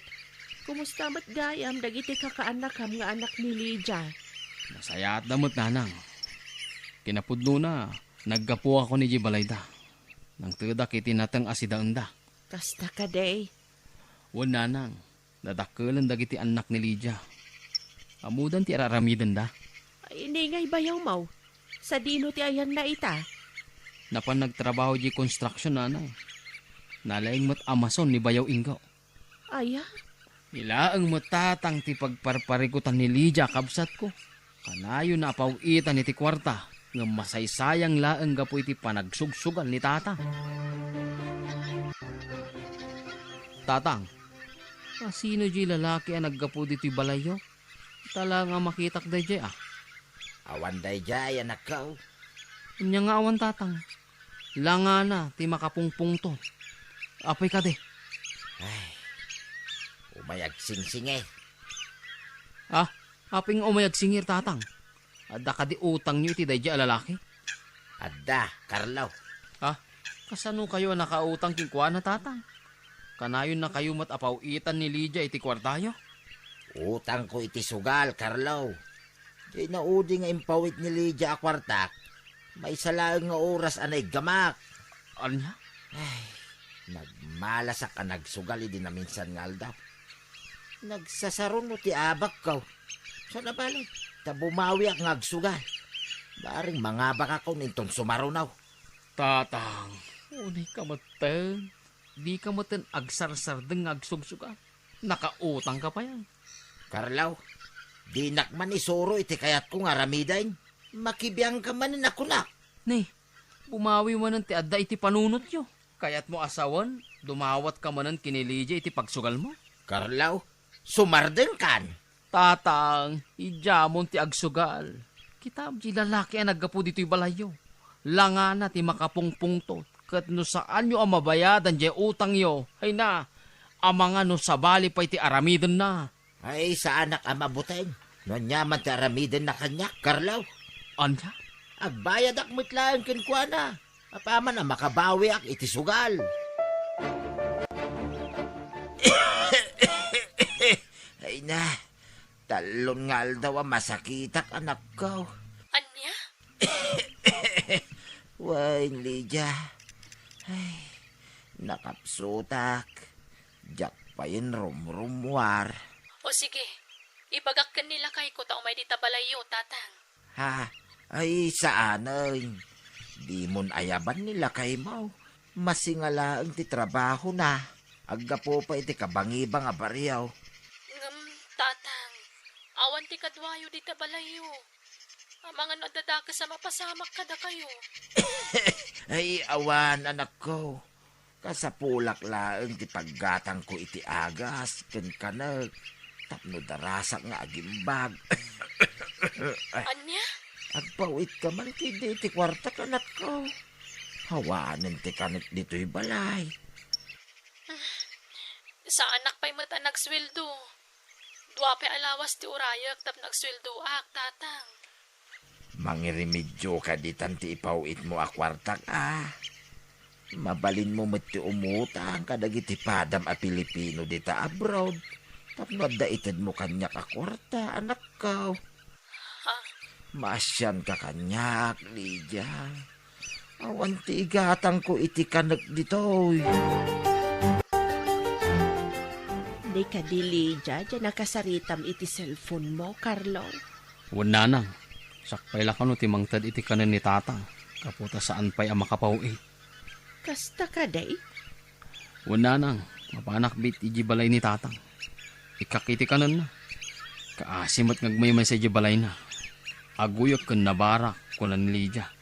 kumusta met gayam dagiti kakaannakam nga anak ni Lydia? Nasayaatda met, nanang. Kinapudnona, naggapuakon idiay balayda. Nangtedak iti nateng a sidaenda. Kasta kadi? Wen, nanang, nadakkelen dagiti annak ni Lydia. Ammodan ti ar-aramidenda. Ay, ni ngay bayawmo? Sadino ti ayanna ita? Napan nagtrabaho idiay construction, nanang. Nalaing met a mason ni bayaw Ingo. Aya? Ilaeng met tatang ti pagparparikutan ni Lydia, kabsatko. Kanayonna a paw-itan iti kuarta, ngem masaysayang laeng gapu iti panagsugsugal ni tatang. Tatang, asino diay lalaki a naggapu ditoy balayyo? Ita laeng a makitak daydiay, a. Awan daydiay, anakko. Ania nga awan, tatang? Langana ti makapungpungtot. Apay kadi? Ay, umay agsingsingir. Ah, apay nga umay agsingsingir, tatang? Adda kadi utangyo iti daydiay a lalaki? Adda, Carlo. Ah, kasano kayo a nakautang kenkuana, tatang? Kanayonnakayo met a paw-itan ni Lydia iti kuartayo? Utangko iti sugal, Carlo. Diay naudi nga impawit ni Lydia a kuartak, maysa laeng nga oras a naiggamak. Ania? Ay, nagmalasak a nagsugal idi naminsan nga aldaw. Nagsasaruno ti abakko. Saan a bale, ta bumawiak nga agsugal. Bareng mangabakakon inton sumaruno. Tatang, unay ka metten. Di ka metten agsarsardeng nga agsugsugal. Nakautang ka payen. Carlo, dinak man isuro iti kayatko nga aramiden. Makibiang ka manen a kunak. Ni, bumawi manen ti adda iti panunotyo. Kayatmo a sawen, dumawat ka manen ken ni Lydia iti pagsugalmo? Carlo, sumardengkan. Tatang, idiamon ti agsugal. Kitam diay lalaki a naggapu ditoy balayyo. Langana ti makapungpungtot, ket no saanyo a mabayadan diay utangyo, hayna, amangan no sabali pay ti aramidenna. Ay, saanak a mabuteng. No aniaman ti aramidenna kaniak, Carlo. Ania? Agbayadak met laeng kenkuana. Apaman a makabawiak iti sugal. Ay na, tallon nga aldaw a masakitak, anakko. Ania? Wen, Lydia. Ay, nakapsutak. Diak payen rumrummuar. O sige, ibagak ken ni lakayko ta umay dita balayyo, tatang. Ha? Ay, saanen. Imon ayaban ni lakaymo. Masinga laeng ti trabahona. Aggapu pay iti kabangibang a barrio. Ngem, Tatang, awan ti kaduayo dita balayyo. Amangan no adda dakes a mapasamak kadakayo. Ay, awan, anakko. Kasapulak laeng ti paggatangko iti agas ken kanek tapno darasak nga agimbag. Ay, ania? Agpawitka man ketdi iti kuartak, anakko. Awanen ti kanek ditoy balay. Saanak pay met a nagsueldo. Dua pay a lawas ti urayek tapno agsueldoak, Tatang. Mangirimedioka ditan ti ipaw-itmo a kuartak, a. Mabalinmo met ti umutang kadagiti padam a Pilipino dita abroad tapno adda itedmo kaniak a kuarta, anakko. Ha? Maasianka kaniak, Lydia. Awan ti igatangko iti kanek ditoy. Di kadi, Lydia, diay nakasaritam iti cellphone-mo, Carlo? Wen, Nanang, siak pay la kano ti mangted iti kanen ni Tatang, gapu ta saan pay a makapaw-it. Kasta kadi? Wen, Nanang, mapanak met idiay balay ni Tatang. Ikkak iti kanenna. Kaasi met nga agmaymaysa idiay balayna. Aguyek ken nabarak, kuna ni Lydia.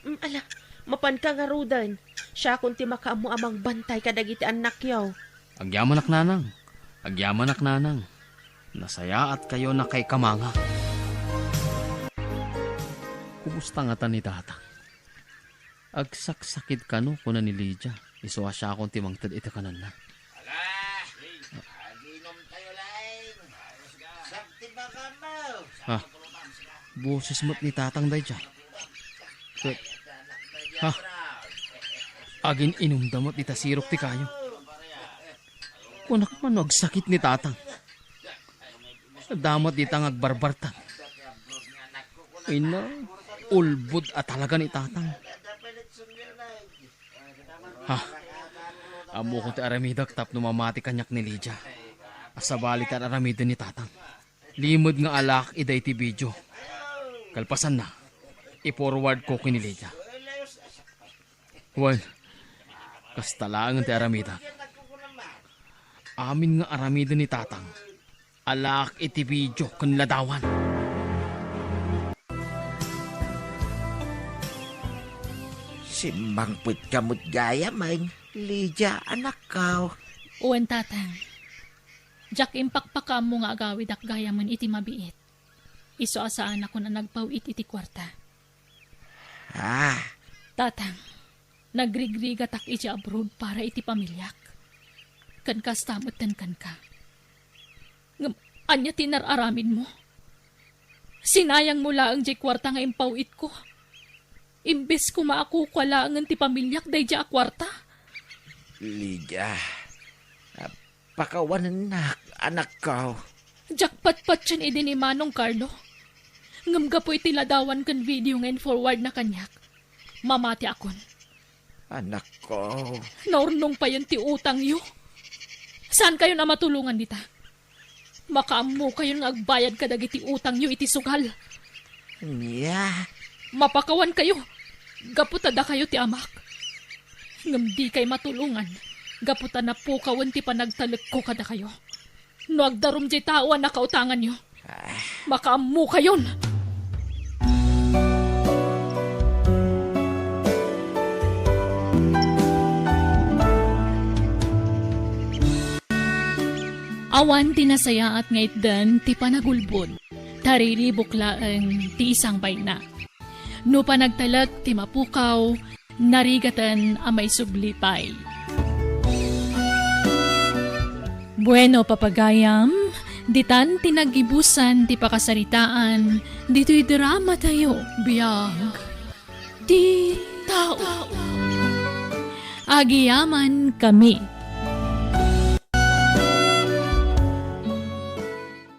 Mm, ala, mapanka ngaruden. Siakon ti makaammo a mangbantay kadagiti annakyo. Agyamanak, Nanang. Agyamanak, Nanang. Nasayaatkayo a kaikamangak. Kumusta ngata ni Tatang? Agsaksakit kano, kuna ni Lydia, isu a siakon ti mangted iti kanenna. Ala, aginom tayo laeng. Sakti ba kamo? Ha? Boses met ni Tatang daydiay. Ket, ha? Agin-inumda met ita sirok ti kayo. Kunak man no agsakit ni Tatang. Adda met dita nga agbarbartag. Ina, ulbod a talaga ni Tatang. Ha? Ammokon ti aramidek tapno mamati kaniak ni Lydia. A sabali ti ar-aramiden ni Tatang. Limed nga alaak ida iti video. Kalpasanna, i-forward ko ken ni Lydia. Wen, kasta laeng ti aramidek. Amin nga aramiden ni Tatang, alaak iti video ken ladawan. Simmangpetka met gayam, Lydia, anakko. Wen, Tatang. Diak impakpakaammo nga agawidak gayamen iti mabiit. Isu a saanakon a nagpaw-it iti kuarta. Ah. Tatang, nagrigrigatak idiay abroad para iti pamiliak. Ken kasta metten kenka. Ngem ania ti inar-aramidmo? Sinayangmo laeng diay kuarta nga impaw-itko. Imbes koma a kukua laengen ti pamiliak daydiay a kuarta. Lydia, ah, pakawanennak, anakko. Diak patpatien idi ni Manong Carlo. Ngem gapu iti ladawan ken video nga in-forwardna kaniak, mamatiakon. Anakko. Naurnong payen ti utangyo. Saankayon a matulongan dita. Makaammokayon nga agbayad kadagiti utangyo iti sugal. Nia? Mapakawankayo, gapu ta dakayo ti amak. Ngem dikay matulongan, gapu ta napukawen ti panagtalekko kadakayo. No agdarum diay tao a nakautanganyo, makaammokayon! Awan ti nasayaat nga itdan ti panagulbod, tariribuk laeng ti isangbayna. No panagtalek ti mapukaw, narigaten a maisubli pay. Bueno, papagayam, ditan ti naggibusan ti pakasaritaan ditoy dramatayo. Biag ti tao. Agiyaman kami,